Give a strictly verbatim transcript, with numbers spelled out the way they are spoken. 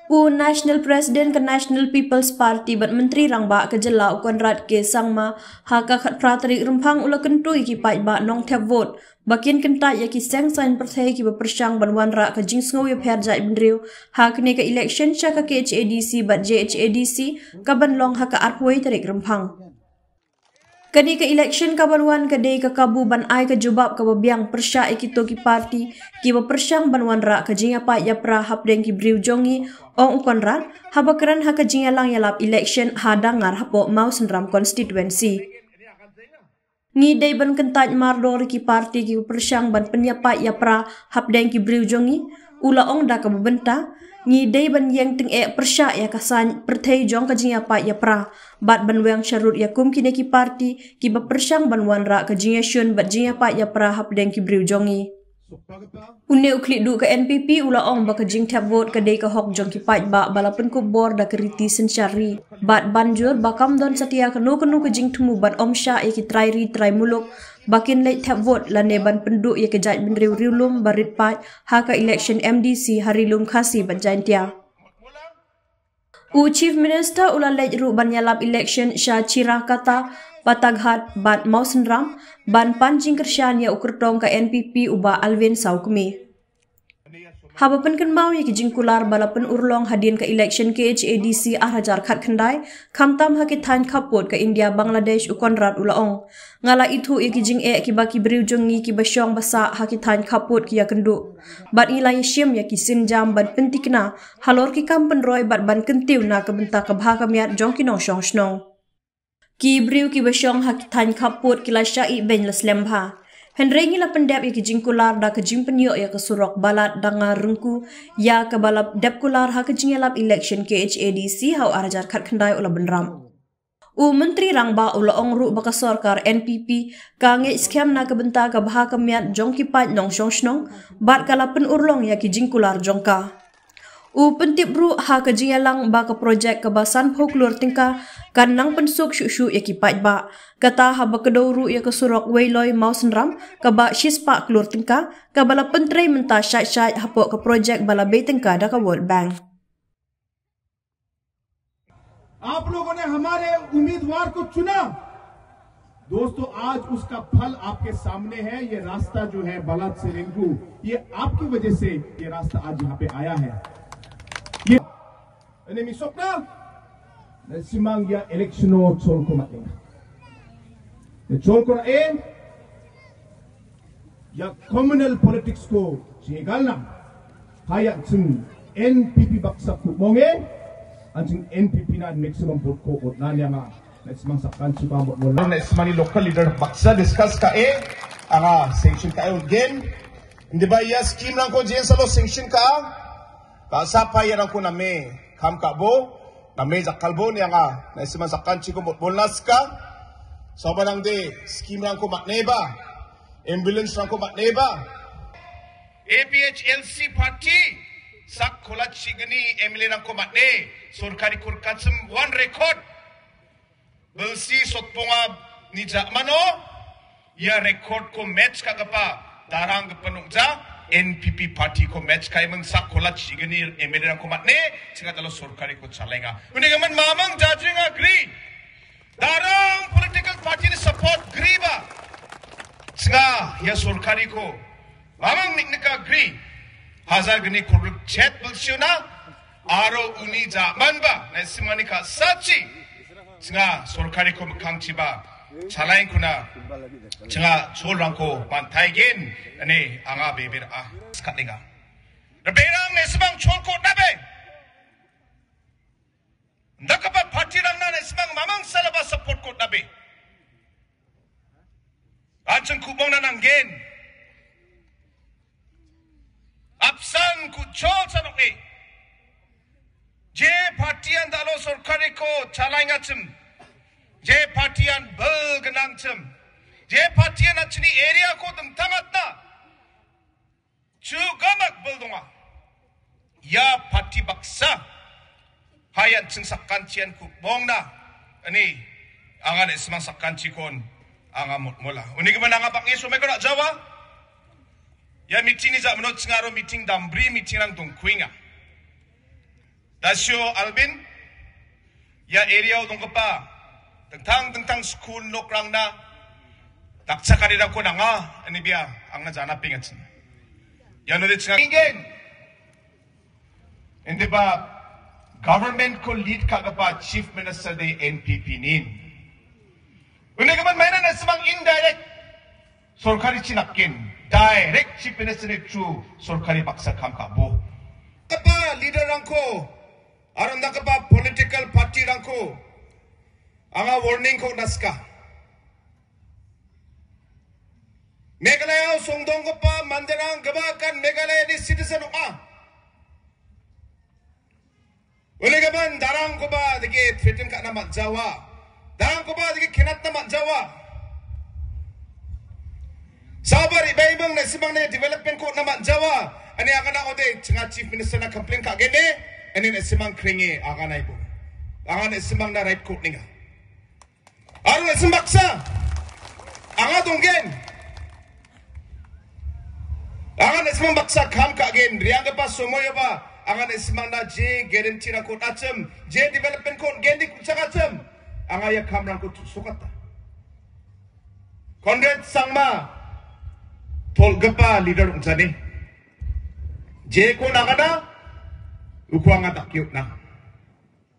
U National President ka National People's Party bad Myntri Rangbah ka jylla u Conrad K Sangma ha ka khatphra tarik Rymphang u la kyntu ïa ki paidbah nongthep vote ba kin kyntait ïa ki seng saiñ pyrthei kiba pyrshang ban wanrah ka jingsngew ïapher jaitbynriew ha kane ka election sha ka KHADC bad JHADC kaban long ha ka arphew tarik Rymphang. Kane ka election kaban wan ka dei ka kabu ban ai ka jubab kaba biang pyrshah ïa kito ki parti kiba pyrshang ban wanrah ka jingïapait ïapra hapdeng ki briew jong ngi, ong u Conrad, haba kren ha ka jingïalang ïalap election ha Dangar hapoh Mawsynram constituency. Ngi dei ban kyntait mardor ïa ki parti kiba pyrshang ban pynïapait ïapra hapdeng ki briew jong ngi, u la ong da kaba bynta, ngi dei ban ïeng tyngeh pyrshah ïa ka saiñ pyrthei jong ka jingïapait ïapra bad ban weng sharud ïa kum kine ki parti kiba pyrshang ban wanrah ka jingïashun bad jingïapait ïapra hapdeng ki briew jong ngi. Une u khlieh duh ka NPP u la ong ba ka jingthep vote ka dei ka hok jong ki paidbah ba la pynkup bor da ka riti synshar ri bad ban jur ba kam don satia kano kano ka jingthmu ban ym shah ïa ki trai ri trai muluk ba kin leit thep vote lane ban pynduh ïa ka jaitbynriew riewlum ba rit paid ha ka election MDC ha Ri-lum Khasi bad Jaintia. U Chief Minister u la leit ruh ban ïalap election sha Chirakata, Pataghat bad Mawsynram ban pan jingkyrshan ïa u kyrtong ka NPP u Bah Alvin Sawkmie. Haba pynkynmaw ïa ki jingkular ba la pynurlong hadien ka election KHADC ar hajar khatkhyndai, khamtam ha ki thaiñ khappud ka India Bangladesh, u Conrad u la ong, nga la ithuh ïa ki jingeh kiba ki briew jong ngi kiba shong ba sah ha ki thaiñ khappud ki ïakynduh bad ngi la ïashim ïa ki sienjam ban pyntikna halor ki kam pynroi bad ban kyntiew na ka bynta ka bha ka miat jong ki nongshong shnong. Ki briew kiba shong ha ki thaiñ khappud ki la shah ibeiñ la slem bha. Hynrei ngi la pyndep ïa ki jingkular da ka jingpynïoh ïa ka surok Balat Dangar Rungku ïa kaba la dep kular ha ka jingïalap election KHADC ha u ar hajar khatkhyndai, u la bynrap. U Myntri Rangbah u la ong ruh ba ka sorkar NPP ka ngeit skhem na ka bynta ka bha ka miat jong ki paid nongshong shnong bad ka la pynurlong ïa ki jingkular jong ka. U pyntip ruh ha ka jingïalang ba ka projek kaba sanphew klur tyngka kan nang pynsuk shuh shuh ïa ki paidbah. Kata haba kdew ruh ïa ka surok Weiloi Mawsynram kaba shispah klur tyngka kaba la pyntrei mynta shait shait hapoh ka projek ba la bei tyngka da ka World Bank. आप लोगों ने हमारे उम्मीदवार को चुना। दोस्तों, आज उसका फल आपके सामने है। ये रास्ता जो है बालाद से रिंकू, ये आपकी वजह से ये रास्ता आज यहाँ पे आया है। ये enemy sokna, na simang ya election o chol ko mateng. Ya chol ko na e, ya communal politics ko jegal na. Haya chim NPP baksa ku monge, anjing NPP na maximum vote ko ot na nyanga. Next month sakkan chuba mot mot. Next month local leader baksa discuss ka e, anga sanction ka e again. Ndi ba ya scheme rang ko jen salo sanction ka. Ka sapa ya rang ko na me kam ka bo, na me jakal bo ni anga. Next month sakkan chuba mot mot naska. Soba nang de scheme rang ko mat neba. Ambulance rang ko mat neba. APHLC party sak khola chigni MLA rang ko mat ne. Sorkari kur kachim one record. Belsi sotpunga ni ja mano. Ya record ko match ka kapa darang ke penuk ja. NPP party ko match kai meng sak khola chigni MLA rang ko mat ne. Chinga talo sorkari ko chalenga. Uni gaman mamang jajing agree. Darang political party ni support gri ba. Snga ya sorkari ko. Mamang nik nika gri. Hazar gni kuruk chet belsiuna. Aro uni ja man ba. Na simani ka sachi. Snga sorkari ko mekang chiba. Chalai kuna. Snga chol rang ko pantai gen. Ani anga bebir ah. Skat liga. Reberang ne semang chol ko dabe. Nda kaba party rang na ne semang mamang salaba support ko dabe. Anchen ku bong na nang gen. Apsan ku chol sanok ni. Je party an dalo sorkari ko chalai ngachim. Je party an bel genang chim. Je party an achini area ko tem tangat na. Chu gamak bel donga. Ya party baksa. Hayan ching sakkan chian ku bong na. Ani anga ne semang sakkan chikon anga mot mola. Uni gimana anga bak ngi sumai ko nak jawa. Ya meeting ni jak menot sengaro meeting dambri meeting nang dong kuinga. Dasio Albin, ïa area u dong kapa, tengtang tengtang skul nok rang na, tak cakari da ko nanga, ani bia, ang na jana ping achin. Ïa no de chang ingen. Ende ba government ko lead ka kapa chief minister de N P P nin. Une kaman maina na semang indirect. Sorkari chinak kin direct chief minister ni through sorkari baksa kam ka bo. Kapa leader rangko, aron da kapa political party rangko, anga warning ko naska. Meghalaya songdong kapa manderang kapa kan Meghalaya ni citizen oka. Ule kaban darang ko ba dege threaten ka namat jawa. Darang ko ba dege kinat namat jawa. Sabar ibai bang na simang na development ko namat jawa. Ani agana ode chenga chief minister na complain ka gene. Ani na simang kringe agana ibo. Agana simang na right ko ninga. Arun na simbaksa. Anga donggen. Anga na simbaksa kam ka gen. Riang ke pas somoy ba. Anga na simbang na je guarantee rangkut achem. Je development kot gen di kuchak achem. Anga ya kam rangkut sukata. Conrad Sangma. Tol gepa leader unjani. Je ko na kana. Uku anga tak yuk na.